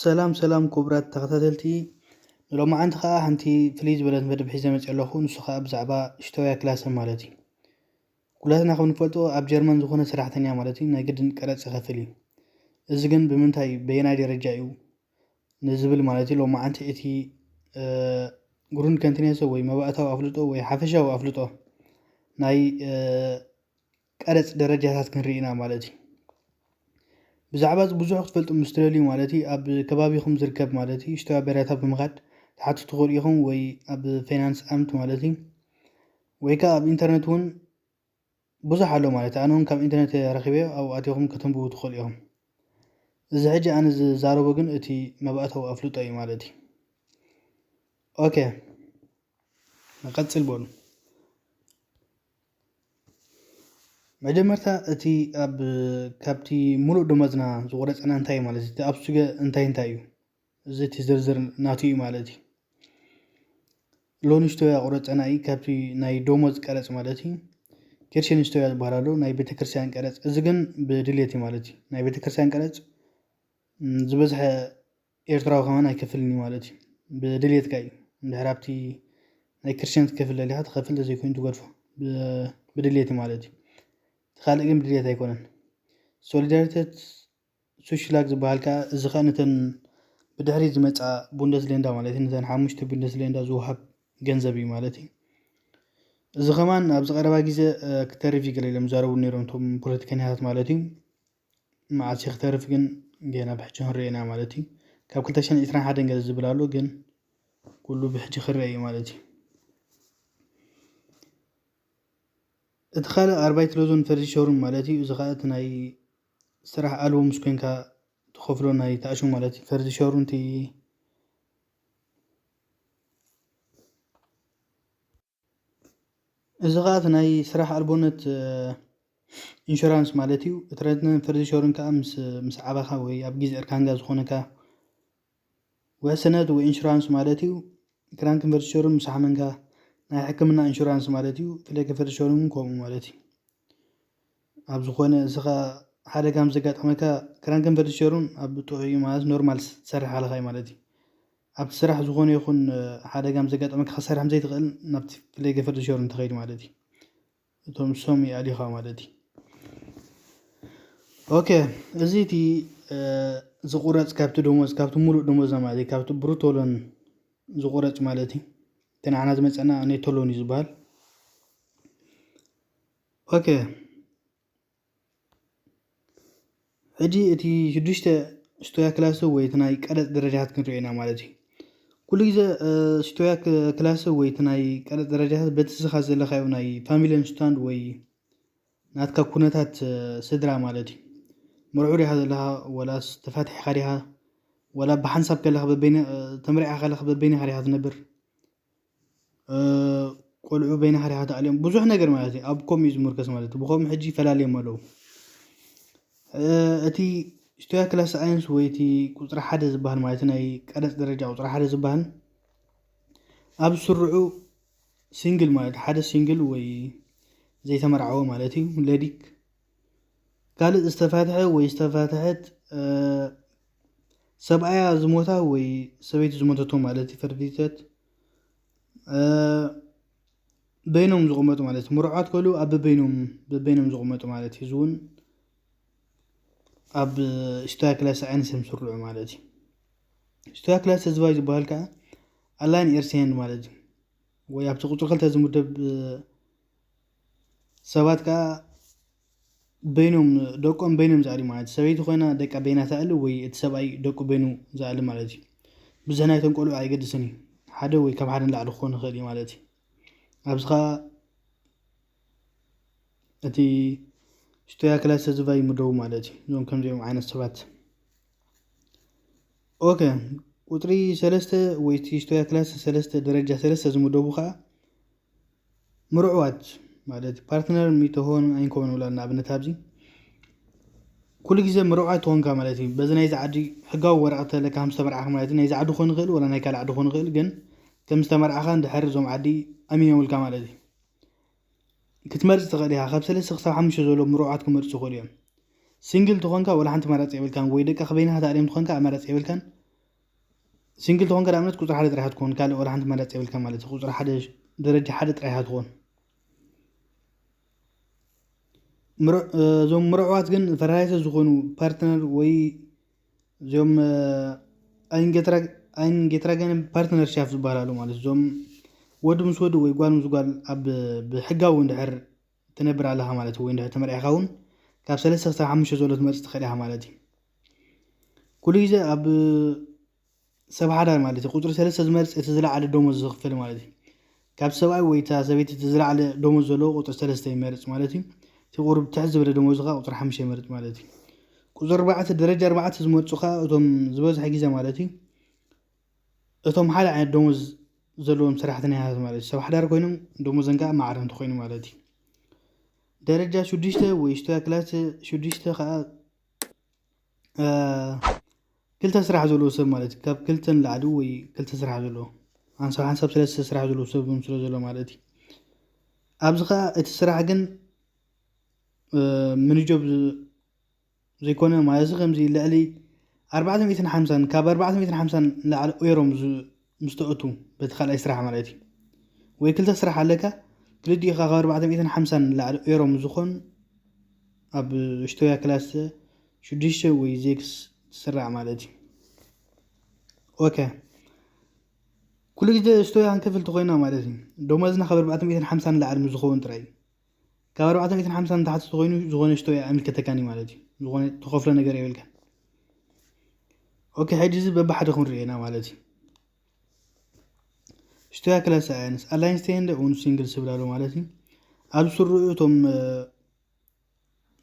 ሰላም ሰላም ክቡራት ተኸታተልቲ፣ ንሎማዓንቲ ኸዓ ሓንቲ ፍልይ ዝበለት መደብ ሒዘ መፅእ ኣለኹ። ንሱ ኸዓ ብዛዕባ ሽቶያ ክላሰ ማለት እዩ። ኩላትና ከም ንፈልጦ ኣብ ጀርመን ዝኾነ ሰራሕተኛ ማለት እዩ ናይ ግድን ቀረፅ ይኸፍል እዩ። እዚ ግን ብምንታይ በየናይ ደረጃ እዩ ንዝብል ማለት እዩ ሎማዓንቲ እቲ ግሩንድ ከንትኔሰ ወይ መባእታዊ ኣፍልጦ ወይ ሓፈሻዊ ኣፍልጦ ናይ ቀረፅ ደረጃታት ክንርኢ ኢና ማለት እዩ። ብዛዕባ እዚ ብዙሕ ክትፈልጡ ምስ ትደልዩ ማለት እዩ ኣብ ከባቢኹም ዝርከብ ማለት እዩ ሽቶያ ቤራታ ብምኻድ ትሓቱ ትኽእሉ ኢኹም ወይ ኣብ ፋይናንስ ኣምት ማለት እዩ ወይ ከዓ ኣብ ኢንተርነት እውን ብዙሕ ኣሎ ማለት እዩ። ኣነ እውን ካብ ኢንተርነት ረኺበዮ ኣብኡ ኣቲኹም ከተንብቡ ትኽእሉ ኢኹም። እዚ ሕጂ ኣነ ዝዛረቦ ግን እቲ መባእታዊ ኣፍልጦ እዩ ማለት እዩ። ኦኬ ንቐፅል በሉ። መጀመርታ እቲ ኣብ ካብቲ ሙሉእ ደሞዝና ዝቑረፀና እንታይ እዩ ማለት እዩ? እቲ ኣብ ሱገ እንታይ እንታይ እዩ? እዚ እቲ ዝርዝር ናቱ እዩ ማለት እዩ። ሎን ሽቶያ ቁረፀና እዩ ካብቲ ናይ ደሞዝ ቀረፅ ማለት እዩ። ኪርሸን ሽቶያ ዝበሃል ኣሎ ናይ ቤተክርስትያን ቀረፅ። እዚ ግን ብድሌት እዩ ማለት እዩ። ናይ ቤተክርስትያን ቀረፅ ዝበዝሐ ኤርትራዊ ከማን ኣይከፍልን እዩ ማለት እዩ። ብድሌትካ እዩ። እንድሕር ኣብቲ ናይ ክርስቲያን ትከፍል ደሊኻ ትኸፍል፣ ተዘይኮይኑ ትገድፎ። ብድሌት እዩ ማለት እዩ። እቲ ካልእ ግን ብድሌት ኣይኮነን። ሶሊዳሪቴት ሱሽላግ ዝበሃል ከዓ እዚ ከዓ ነተን ብድሕሪ ዝመፃ ቡንደስሌንዳ ማለት እዩ፣ ነተን ሓሙሽተ ቡንደስሌንዳ ዝወሃብ ገንዘብ እዩ ማለት እዩ። እዚ ከማን ኣብዚ ቀረባ ግዜ ክተርፍ እዩ ገለ ኢሎም ዝዛረቡ ነይሮም እቶም ፖለቲከኛታት ማለት እዩ። መዓስ ክተርፍ ግን ገና ብሕጂ ክንሪኦ ኢና ማለት እዩ። ካብ ክልተ ሽሕን ዕስራን ሓደን ገለ ዝብል ኣሎ፣ ግን ኩሉ ብሕጂ ክረአ እዩ ማለት እዩ። እቲ ካልእ ኣርባይት ሎዞን ፈርዚ ሸሩን ማለት እዩ። እዚ ከዓ እቲ ናይ ስራሕ ኣልቦ ምስ ኮንካ ትኸፍሎ ናይ ተኣሽሙ ማለት እዩ። ፈርዚ ሸሩን እቲ እዚ ከዓ እቲ ናይ ስራሕ ኣልቦነት ኢንሹራንስ ማለት እዩ። እቲ ረትነ ፈርዚ ሸሩን ከዓ ምስ ምስ ዓባኻ ወይ ኣብ ግዜ እርካንጋ ዝኾነካ ውሕስነት ወይ ኢንሹራንስ ማለት እዩ። ክራንክን ፈርዚ ሸሩን ምስ ሓመንካ ናይ ሕክምና ኢንሹራንስ ማለት እዩ። ፍለገ ፈርዚ ሸሩን እውን ከምኡ ማለት እዩ። ኣብ ዝኾነ እስኻ ሓደጋ ምስ ዘጋጠመካ ክራንክን ፈርዚ ሸሩን ኣብ ጥዑይ ማለት ኖርማል ትሰርሕ ኣለኻ ማለት እዩ። ኣብቲ ስራሕ ዝኾነ ይኹን ሓደጋ ምስ ዘጋጠመካ ክሰርሕ ምስ ዘይትኽእል ናብቲ ፍለገ ፈርዚ ሸሩን ትኸይድ ማለት እዩ። እቶም ሶም ይኣሊኻ ማለት እዩ። ኦኬ፣ እዚ እቲ ዝቁረፅ ካብቲ ደሞዝ ካብቲ ሙሉእ ደሞዝና ማለት እዩ፣ ካብቲ ብሩቶ ሎን ዝቁረፅ ማለት እዩ። እቲ ንዓና ዝመፀና ኔቶ ሎን እዩ ዝበሃል። ኦኬ፣ ሕጂ እቲ ሽዱሽተ ሽቶያ ክላሰ ወይ እቲ ናይ ቀረፅ ደረጃታት ክንሪኦ ኢና ማለት እዩ። ኩሉ ግዜ ሽቶያ ክላሰ ወይ እቲ ናይ ቀረፅ ደረጃታት በቲ ስኻ ዘለኻዮ ናይ ፋሚሊን ስታንድ ወይ ናትካ ኩነታት ስድራ ማለት እዩ። መርዑ ዲኻ ዘለኻ፣ ወላስ ተፋቲሕካ ዲኻ፣ ወላ ብሓንሳብ ከለኻ በበይነ ተመርዒኻ ከለኻ በበይንኻ ዲኻ ትነብር፣ ቆልዑ በይንኻ ዲኻ ተኣልዮም፣ ብዙሕ ነገር ማለት እዩ። ኣብ ከምኡ እዩ ዝምርከስ ማለት እዩ። ብኸምኡ ሕጂ ይፈላልዮም ኣለዉ። እቲ ሽቶያ ክላስ ሳይንስ ወይ እቲ ቁፅሪ ሓደ ዝበሃል ማለት ናይ ቀረፅ ደረጃ ቁፅሪ ሓደ ዝበሃል ኣብ ስርዑ ሲንግል ማለት ሓደ ሲንግል ወይ ዘይተመርዓወ ማለት እዩ። ለዲክ ካልእ ዝተፋትሐ ወይ ዝተፋትሐት ሰብኣያ ዝሞታ ወይ ሰበይቲ ዝሞተቶ ማለት እዩ። ፈርዲተት በይኖም ዝቕመጡ ማለት እዩ። ምሩዓት ከሉ ኣብ በበይኖም በበይኖም ዝቕመጡ ማለት እዩ። እዚ እውን ኣብ ሽቶያ ክላስ ሳይንስ እዮም ዝስርዑ ማለት እዩ። ሽቶያ ክላስ ተዝባይ ዝበሃል ከዓ ኣላይን ኤርሲሄንድ ማለት እዩ። ወይ ኣብቲ ቁፅሪ ክልተ ዝምደብ ሰባት ከዓ በይኖም ደቆም በይኖም ዝኣሊ ማለት እዩ። ሰበይቲ ኮይና ደቃ በይና ትኣሊ ወይ እቲ ሰብኣይ ደቁ በይኑ ዝኣሊ ማለት እዩ። ብዝሕ ናይቶም ቆልዑ ኣይገድስን እዩ። ሓደ ወይ ካብ ሓደ ንላዕሊ ክኾን ይኽእል እዩ ማለት እዩ። ኣብዚ ከዓ እቲ ሽቶያ ክላስ ተዝባይ ይምደቡ ማለት እዩ። እዞም ከምዚኦም ዓይነት ሰባት ኦኬ፣ ቁፅሪ ሰለስተ ወይ እቲ ሽቶያ ክላስ ሰለስተ ደረጃ ሰለስተ ዝምደቡ ከዓ ምርዑዋት ማለት ፓርትነር ሚተሆን ኣይንኮመን ውላድ ንኣብነት ኣብዚ ኩሉ ግዜ ምርዑዋት ትኾንካ ማለት እዩ። በዚ ናይዚ ዓዲ ሕጋዊ ወረቐት ተለካ ከም ዝተመርዓኻ ማለት እዩ። ናይዚ ዓዲ ክኾን ይኽእል ወላ ናይ ካልእ ዓዲ ክኾን ይኽእል፣ ግን ከም ዝተመርዓኻ እንድሕር እዞም ዓዲ ኣሚኖምልካ ማለት እዩ። ክትመርፅ ትኽእል ኢኻ። ካብ ሰለስተ ክሳብ ሓሙሽተ ዘሎ ምርዑዋት ክመርፁ ይኽእሉ እዮም። ሲንግል ትኾንካ ወላ ሓንቲ መረፂ የብልካን፣ ወይ ደቂ ክበይንኻ ተኣልዮም ትኾንካ መረፂ የብልካን። ሲንግል ትኾን ከ ንኣብነት ቁፅሪ ሓደ ጥራይ ትኾን፣ ካልእ ወላ ሓንቲ መረፅ የብልካ ማለት እዩ። ቁፅሪ ሓደ፣ ደረጃ ሓደ ጥራይ ትኾን። ምር- እዞም ምርዕዋት ግን ፈራራይተ ዝኾኑ ፓርትነር ወይ እዚኦም ኣይንጌትራገን ፓርትነርሻፕ ዝበሃላሉ ማለት እዞም ወዲ ምስ ወዲ ወይ ጓል ምስ ጓል ኣብ ብሕጋዊ እንድሕር ትነብር ኣለኻ ማለት ወይ እንድሕር ተመርዒኻ እውን ካብ ሰለስተ ክሳብ ሓሙሽተ ዘሎ ትመርፅ ትኽእል ኢኻ ማለት እዩ። ኩሉ ግዜ ኣብ ሰብ ሓዳር ማለት እዩ ቁፅሪ ሰለስተ ዝመርፅ እቲ ዝለዓለ ደሞዝ ዝኽፈል ማለት እዩ። ካብ ሰብኣይ ወይ እታ ሰበይቲ እቲ ዝለዓለ ደሞዝ ዘለዎ ቁፅሪ ሰለስተ ይመርፅ ማለት እዩ። እቲ ቁሩብ ትሕት ዝበለ ደሞዝ ከዓ ቁፅሪ ሓሙሽተ ይመርፅ ማለት እዩ። ቁፅሪ ኣርባዕተ ደረጃ ኣርባዕተ ዝመርፁ ከዓ እቶም ዝበዝሐ ግዜ ማለት እዩ እቶም ሓደ ዓይነት ደሞዝ ዘለዎም ሰራሕተኛታት ማለት እዩ። ሰብ ሓዳር ኮይኖም ደሞዘን ከዓ ማዕረ እንተኮይኑ ማለት እዩ። ደረጃ ሽዱሽተ ወይ ሽቶያ ክላስ ሽዱሽተ ከዓ ክልተ ስራሕ ዘለዎ ሰብ ማለት እዩ። ካብ ክልተ ንላዕሊ ወይ ክልተ ስራሕ ዘለዎ ሓንሳብ ሓንሳብ ሰለስተ ስራሕ ዘለዎ ሰብ እውን ስለ ዘሎ ማለት እዩ። ኣብዚ ከዓ እቲ ስራሕ ግን ምንጆብ ዘይኮነ ማለት እዚ ከምዚ ልዕሊ ኣርባዕተ ሚእትን ሓምሳን ካብ ኣርባዕተ ሚእትን ሓምሳን ንላዕሊ ኦይሮም ምስ ተእቱ በቲ ካልኣይ ስራሕ ማለት እዩ። ወይ ክልተ ስራሕ ኣለካ ክልዲኡ ካብ ኣርባዕተ ሚእትን ሓምሳን ንላዕሊ ኦይሮም ዝኾን ኣብ ሽቶያ ክላስ ሽዱሽተ ወይ ዜክስ ትስራዕ ማለት እዩ። ኦኬ ኩሉ ግዜ ሽቶያ ክንከፍል ተኮይና ማለት እዩ ደሞዝና ካብ ኣርባዕተ ሚእትን ሓምሳን ንላዕሊ ምስ ዝኸውን ጥራይ እዩ። ካብ ኣርባዕተ ሚእትን ሓምሳን ንታሕቲ ተኮይኑ ዝኾነ ሽቶያ ኣይምልከተካን እዩ ማለት እዩ። ዝኾነ ተኸፍሎ ነገር የብልካን። ኦኬ ሕጂ እዚ በብሓደ ክንሪኦ ኢና ማለት እዩ። ሽቶያ ክላስ ኣያንስ ኣላይንስ ተየንደ እውን ሲንግል ስብል ኣሎ ማለት እዩ። ኣብ ስርዑ እቶም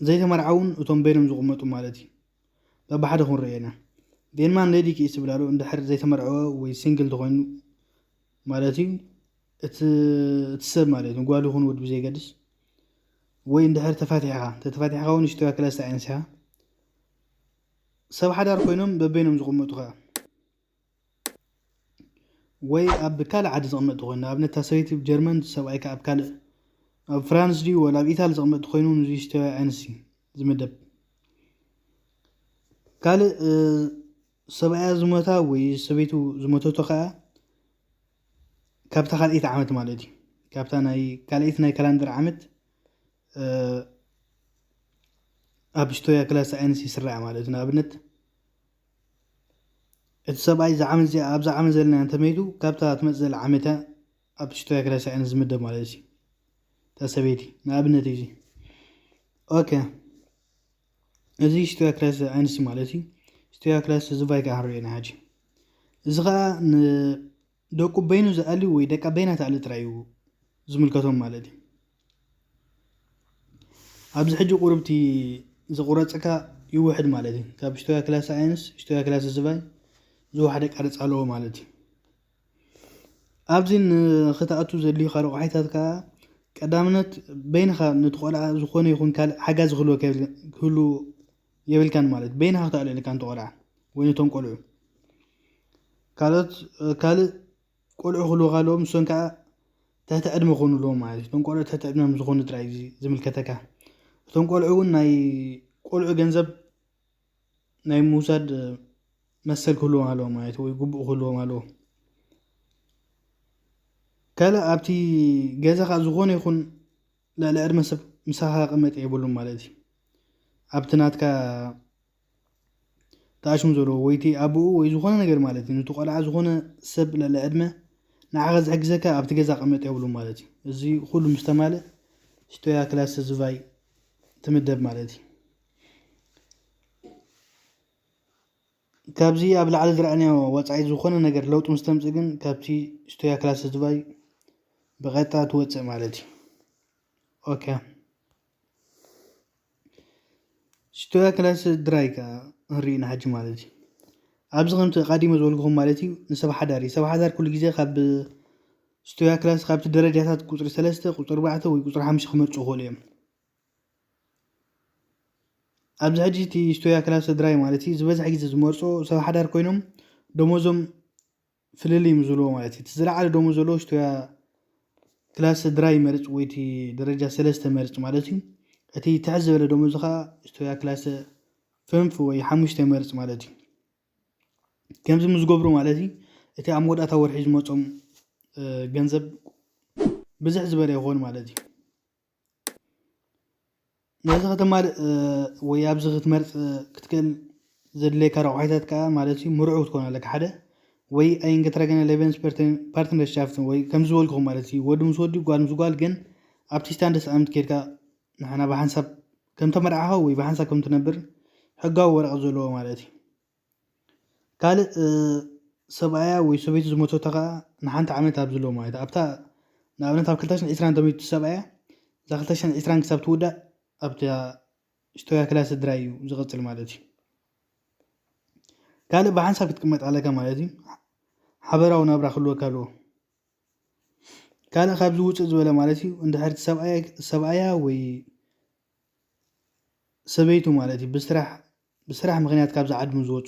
ዘይተመርዓውን እቶም በይኖም ዝቕመጡ ማለት እዩ። በብሓደ ክንሪኦ ኢና። ዴንማን ሌዲ ክኢስ ዝብል ኣሎ እንድሕር ዘይተመርዐወ ወይ ሲንግል ተኮይኑ ማለት እዩ። እቲ ሰብ ማለት እዩ ጓል ይኹን ወዲ ብዘይገድስ ወይ እንድሕር ተፋቲሕኻ ተተፋቲሕኻ እውን ሽቶያ ክላስ ኣያንስ ኢኻ። ሰብ ሓዳር ኮይኖም በበይኖም ዝቕመጡ ከዓ ወይ ኣብ ካልእ ዓዲ ዝቕመጥ ኮይኑ ንኣብነት እታ ሰበይቲ ጀርመን ሰብኣይ ከዓ ኣብ ካልእ ኣብ ፍራንስ ድዩ ወላ ኣብ ኢታሊ ዝቕመጥ ኮይኑ ንዚ ሽቶያ ኣያንስ እዩ ዝምደብ። ካልእ ሰብኣያ ዝሞታ ወይ ሰበይቱ ዝሞተቶ ከዓ ካብታ ካልኣይቲ ዓመት ማለት እዩ። ካብታ ናይ ካልኣይቲ ናይ ካላንደር ዓመት ኣብ ሽቶያ ክላስ ኣያንስ ይስራዕ ማለት እዩ። ንኣብነት እቲ ሰብኣይ እዛ ዓመት እዚኣ ኣብዛ ዓመት ዘለና እንተመይቱ ካብታ ትመፅእ ዘላ ዓመት እያ ኣብ ሽቶያ ክላስ ኣያንስ ዝምደብ ማለት እዩ። እታ ሰበይቲ ንኣብነት እዩ እዚ። ኦኬ እዚ ሽቶያ ክላስ ኣያንስ ማለት እዩ። ሽቶያ ክላስ ዝባይ ከዓ ክንሪኦ ኢና ሕጂ። እዚ ከዓ ንደቁ በይኑ ዝኣሊ ወይ ደቃ በይና ትኣሊ ጥራይ እዩ ዝምልከቶም ማለት እዩ። ኣብዚ ሕጂ ቁርብቲ ዝቁረፅካ ይውሕድ ማለት እዩ። ካብ ሽቶያ ክላስ ኣያንስ ሽቶያ ክላስ ዝባይ ዝወሓደ ቀረፅ ኣለዎ ማለት እዩ። ኣብዚ ንክትኣቱ ዘድልዩካ ረቑሒታት ከዓ ቀዳምነት በይንኻ ነቲ ቆልዓ ዝኾነ ይኹን ካልእ ሓጋዚ ክህልወካ የብል- ክህሉ የብልካን ማለት በይንኻ ክትኣልየልካ ነቲ ቆልዓ ወይ ነቶም ቆልዑ ካልኦት ካልእ ቆልዑ ክህልወካ ኣለዎም ንሶም ከዓ ትሕቲ ዕድመ ክኾኑ ኣለዎም ማለት እዩ። እቶም ቆልዑ ትሕቲ ዕድመ ምስ ዝኾኑ ጥራይ እዩ ዝምልከተካ። እቶም ቆልዑ እውን ናይ ቆልዑ ገንዘብ ናይ ምውሳድ መሰል ክህልዎም ኣለዎ ማለት ወይ ግቡእ ክህልዎም ኣለዎ። ካልእ ኣብቲ ገዛ ከዓ ዝኾነ ይኹን ልዕሊ ዕድመ ሰብ ምሳኻ ክቕመጥ የብሉን ማለት እዩ። ኣብቲ ናትካ ተኣሽሙ ዘለዎ ወይቲ ኣቦኡ ወይ ዝኾነ ነገር ማለት እዩ ነቲ ቆልዓ ዝኾነ ሰብ ልዕሊ ዕድመ ንዓኻ ዝሕግዘካ ኣብቲ ገዛ ቅመጥ የብሉን ማለት እዩ። እዚ ኩሉ ምስ ተማልእ ሽቶያ ክላስ ዝባይ ትምደብ ማለት እዩ። ካብዚ ኣብ ላዕሊ ዝረኣናዮ ወጻኢ ዝኾነ ነገር ለውጢ ምስ ተምጽእ ግን ካብቲ ሽቶያ ክላስ ዝባይ ብቐጥታ ትወጽእ ማለት እዩ። ኦኬ ሽቶያ ክላስ ድራይ ከኣ ንርኢ ኢና ሕጂ ማለት እዩ። ኣብዚ ከምቲ ኣቐዲመ ዝበልኩኹም ማለት እዩ ንሰብ ሓዳር እዩ። ሰብ ሓዳር ኩሉ ግዜ ካብ ሽቶያ ክላስ ካብቲ ደረጃታት ቁፅሪ ሰለስተ ቁፅሪ ኣርባዕተ ወይ ቁፅሪ ሓሙሽተ ክመርፁ ይኽእሉ እዮም። ኣብዚ ሕጂ እቲ ሽቶያ ክላስ ድራይ ማለት እዩ ዝበዝሐ ግዜ ዝመርፆ ሰብ ሓዳር ኮይኖም ደሞዞም ፍልልይ ምስ ዝብልዎ ማለት እዩ። እቲ ዝለዓለ ደሞዝ ዘለዎ ሽቶያ ክላስ ድራይ ይመርፅ ወይ እቲ ደረጃ ሰለስተ መርፅ ማለት እዩ። እቲ ትሕት ዝበለ ደሞዝ ከዓ ሽቶያ ክላስ ፍንፍ ወይ ሓሙሽተ ይመርፅ ማለት እዩ። ከምዚ ምስ ዝገብሩ ማለት እዩ እቲ ኣብ መወዳእታ ወርሒ ዝመጾም ገንዘብ ብዝሕ ዝበለ ይኾን ማለት እዩ። ነዚ ከተማልእ ወይ ኣብዚ ክትመርፅ ክትክእል ዘድልየካ ረቑሒታት ከዓ ማለት እዩ ምርዑ ክትኮን ኣለካ ሓደ ወይ ኣይንገትረገነ ሌቨንስ ፓርትነርሻፍትን ወይ ከም ዝበልኩኹም ማለት እዩ ወዲ ምስ ወዲ ጓል ምስ ጓል ግን ኣብቲ ስታንደስ ኣምት ኬድካ ንሕና ብሓንሳብ ከም ተመርዓኻ ወይ ብሓንሳብ ከም ትነብር ሕጋዊ ወረቐት ዘለዎ ማለት እዩ። ካልእ ሰብኣያ ወይ ሰበይቲ ዝመቶታ ከዓ ንሓንቲ ዓመት ኣብ ዘለዎ ማለት ኣብታ ንኣብነት ኣብ ክልተ ሽሕን ዕስራን ተመቱ ሰብኣያ እዛ ክልተ ሽሕን ዕስራን ክሳብ ትውዳእ ኣብታ ሽቶያ ክላስ ስድራ እዩ ዝቐፅል ማለት እዩ። ካልእ ብሓንሳብ ክትቅመጥ ኣለካ ማለት እዩ። ሓበራዊ ናብራ ክህልወካ ኣለዎ። ካልእ ካብዚ ውፅእ ዝበለ ማለት እዩ እንድሕር እቲ ሰብኣያ ወይ ሰበይቱ ማለት እዩ ብስራሕ ብስራሕ ምክንያት ካብዚ ዓዲ ምስ ዝወፁ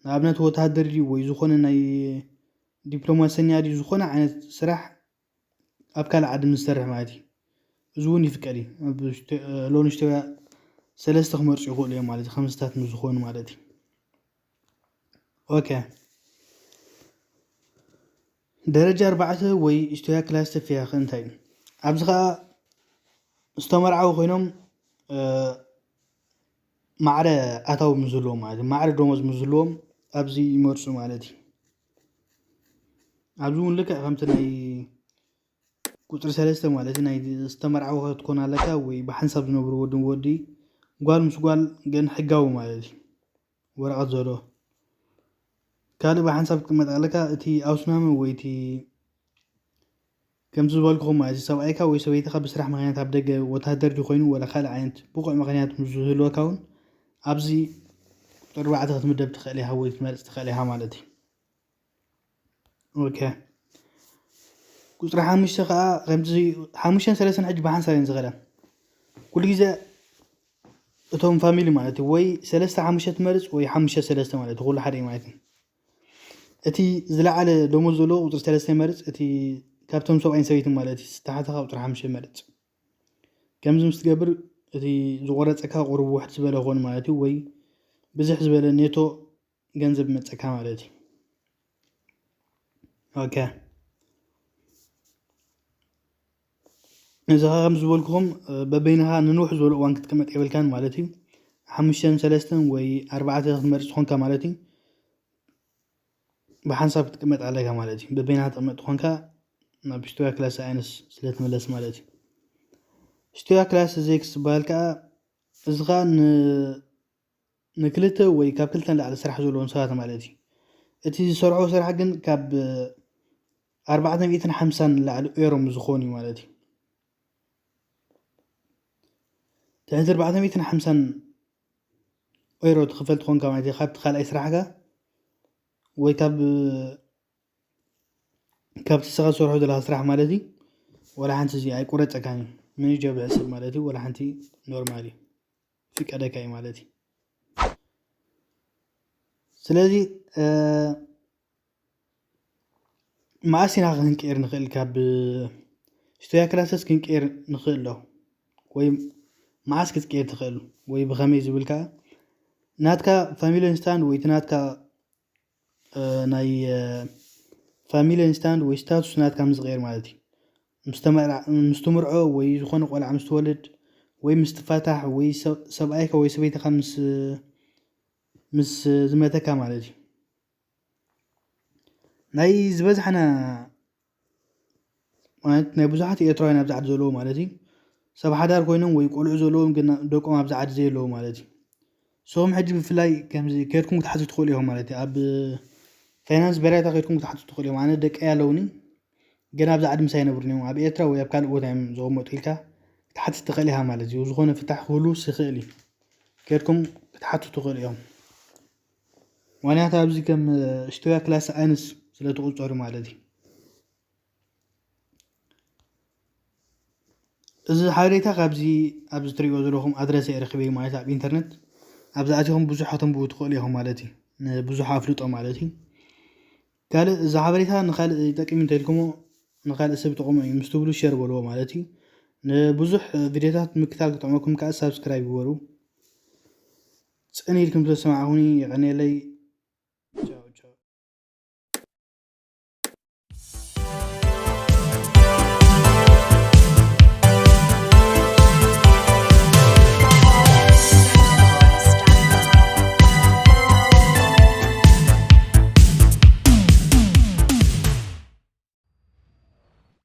ንኣብነት ወታሃደር ድዩ ወይ ዝኾነ ናይ ዲፕሎማሰኛ ድዩ ዝኾነ ዓይነት ስራሕ ኣብ ካልእ ዓዲ ምስ ዝሰርሕ ማለት እዩ። እዚ እውን ይፍቀድ እዩ። ሎንሽቶያ ሰለስተ ክመርፁ ይኽእሉ እዮም ማለት እዩ ከምስታት ምስ ዝኾኑ ማለት እዩ። ኦኬ ደረጃ ኣርባዕተ ወይ ኢስቶያ ክላስ ተፊያኸ እንታይ እዩ? ኣብዚ ከዓ ዝተመርዓዊ ኮይኖም ማዕረ ኣታዊ ምስዝህልዎም ማለት እዩ ማዕረ ደሞዝ ምስዝህልዎም ኣብዚ ይመርፁ ማለት እዩ። ኣብዚ እውን ልክዕ ከምቲ ናይ ቁፅሪ ሰለስተ ማለት ናይ ዝተመርዓዊ ክትኮን ኣለካ ወይ ብሓንሳብ ዝነብሩ ወዲ ወዲ ጓል ምስ ጓል ግን ሕጋዊ ማለት እዩ ወረቐት ዘሎ ካልእ ብሓንሳብ ክትመጣ ኣለካ እቲ ኣውስናሚ ወይ እቲ ከምቲ ዝበልኩኹም ማለት እዩ ሰብኣይካ ወይ ሰበይትኻ ብስራሕ ምክንያት ኣብ ደገ ወታደር ድዩ ኮይኑ ወላ ካልእ ዓይነት ብቑዕ ምክንያት ምስ ዝህልወካ እውን ኣብዚ ቁፅሪ ኣርባዕተ ክትምደብ ትኽእል ኢኻ ወይ ክትመርፅ ትኽእል ኢኻ ማለት እዩ። ኦኬ ቁፅሪ ሓሙሽተ ከዓ ከምዚ ሓሙሽተን ሰለስተን ሕጂ ብሓንሳብ እየን ዝኸዳ ኩሉ ግዜ እቶም ፋሚሊ ማለት እዩ ወይ ሰለስተ ሓሙሽተ ትመርፅ ወይ ሓሙሽተ ሰለስተ ማለት እዩ ኩሉ ሓደ እዩ ማለት እዩ። እቲ ዝለዓለ ደሞዝ ዘለዎ ቁፅሪ ሰለስተ ይመርፅ እቲ ካብቶም ሰብኣይን ሰበይትን ማለት እዩ ዝተሓተኻ ቁፅሪ ሓሙሽተ ይመርፅ። ከምዚ ምስ ትገብር እቲ ዝቆረፀካ ቁሩብ ውሕድ ዝበለ ክኾን ማለት እዩ ወይ ብዝሕ ዝበለ ኔቶ ገንዘብ ይመፀካ ማለት እዩ። ኦኬ እዚ ኸ ከም ዝበልኩኹም በበይንኻ ንንውሕ ዝበሉ እዋን ክትቅመጥ የብልካን ማለት እዩ። ሓሙሽተን ሰለስተን ወይ ኣርባዕተ ክትመርፅ ትኾንካ ማለት እዩ። ብሓንሳብ ክትቅመጥ ኣለካ ማለት እዩ። በበይንኻ ትቅመጥ ትኾንካ ናብ ስቶያ ክላስ ኣይነስ ስለ ትምለስ ማለት እዩ። ስቶያ ክላስ ዜክስ ዝበሃል ከዓ እዚ ከዓ ንክልተ ወይ ካብ ክልተ ንላዕሊ ስራሕ ዘለዎም ሰባት ማለት እዩ። እቲ ዝሰርሖ ስራሕ ግን ካብ ኣርባዕተ ሚእትን ሓምሳን ንላዕሊ ኤሮ ምስ ዝኾኑ እዩ ማለት እዩ። ትሕቲ ኣርባዕተ ሚእትን ሓምሳን ኤሮ ትኽፈል ትኾንካ ማለት እዩ ካብቲ ካልኣይ ስራሕካ ወይ ካብ ካብቲ ስኻ ዝሰርሖ ዘለካ ስራሕ ማለት እዩ። ወላ ሓንቲ እዚ ኣይቁረፀካን እዩ። ምን ጆብ ሕስብ ማለት እዩ ወላ ሓንቲ ኖርማል እዩ ፍቀደካ እዩ ማለት እዩ። ስለዚ መዓስ ኢና ክንቀየር ንኽእል ካብ ስቶያ ክላሰስ ክንቀየር ንኽእል ዶ ወይ መዓስ ክትቀየር ትኽእል ወይ ብኸመይ ዝብል ከዓ ናትካ ፋሚሊ ስታንድ ወይ እቲ ናትካ ናይ ፋሚሊ ስታንድ ወይ ስታቱስ ናትካ ምስ ዝቀየር ማለት እዩ። ምስ ትምርዖ ወይ ዝኾነ ቆልዓ ምስ ትወልድ ወይ ምስ ትፋታሕ ወይ ሰብኣይካ ወይ ሰበይትካ ምስ ምስ ዝመተካ ማለት እዩ። ናይ ዝበዝሓና ማለት ናይ ብዙሓት ኤርትራውያን ኣብዚ ዓዲ ዘለዉ ማለት እዩ ሰብ ሓዳር ኮይኖም ወይ ቆልዑ ዘለዎም ግን ደቆም ኣብዚ ዓዲ ዘየለዉ ማለት እዩ። ንስኹም ሕጂ ብፍላይ ከምዚ ከድኩም ክትሓቱ ትኽእሉ ኢኹም ማለት እዩ። ኣብ ፋይናንስ በርያታ ከድኩም ክትሓቱ ትኽእሉ እዮም። ኣነ ደቀይ ኣለውኒ ግን ኣብዚ ዓዲ ምሳይ ኣይነብሩን እዮም። ኣብ ኤርትራ ወይ ኣብ ካልእ ቦታ እዮም ዝቕመጡ ኢልካ ክትሓትት ትኽእል ኢኻ ማለት እዩ። ዝኾነ ፍታሕ ክህሉ ይኽእል እዩ። ከድኩም ክትሓቱ ትኽእሉ እዮም። ዋንያታ ኣብዚ ከም ሽቶያ ክላስ ኣይንስ ስለ ትቑጸሩ ማለት እዩ። እዚ ሓበሬታ ካብዚ ኣብዚ ትሪእዎ ዘለኹም ኣድረስ የረክበ ማለት ኣብ ኢንተርነት ኣብዚ ኣቲኹም ብዙሕ ከተንብቡ ትኽእሉ ኢኹም ማለት እዩ። ንብዙሕ ኣፍልጦ ማለት እዩ። ካልእ እዚ ሓበሬታ ንካልእ ይጠቅም እንተልኩሞ ንካልእ ሰብ ይጠቕሞ እዩ ምስ ትብሉ ሸር በልዎ ማለት እዩ። ንብዙሕ ቪድዮታት ምክታል ክጠቕመኩም ከዓ ሳብስክራይብ ይበሉ። ጽን ኢልኩም ስለዝሰማዕኹኒ የቐንየለይ።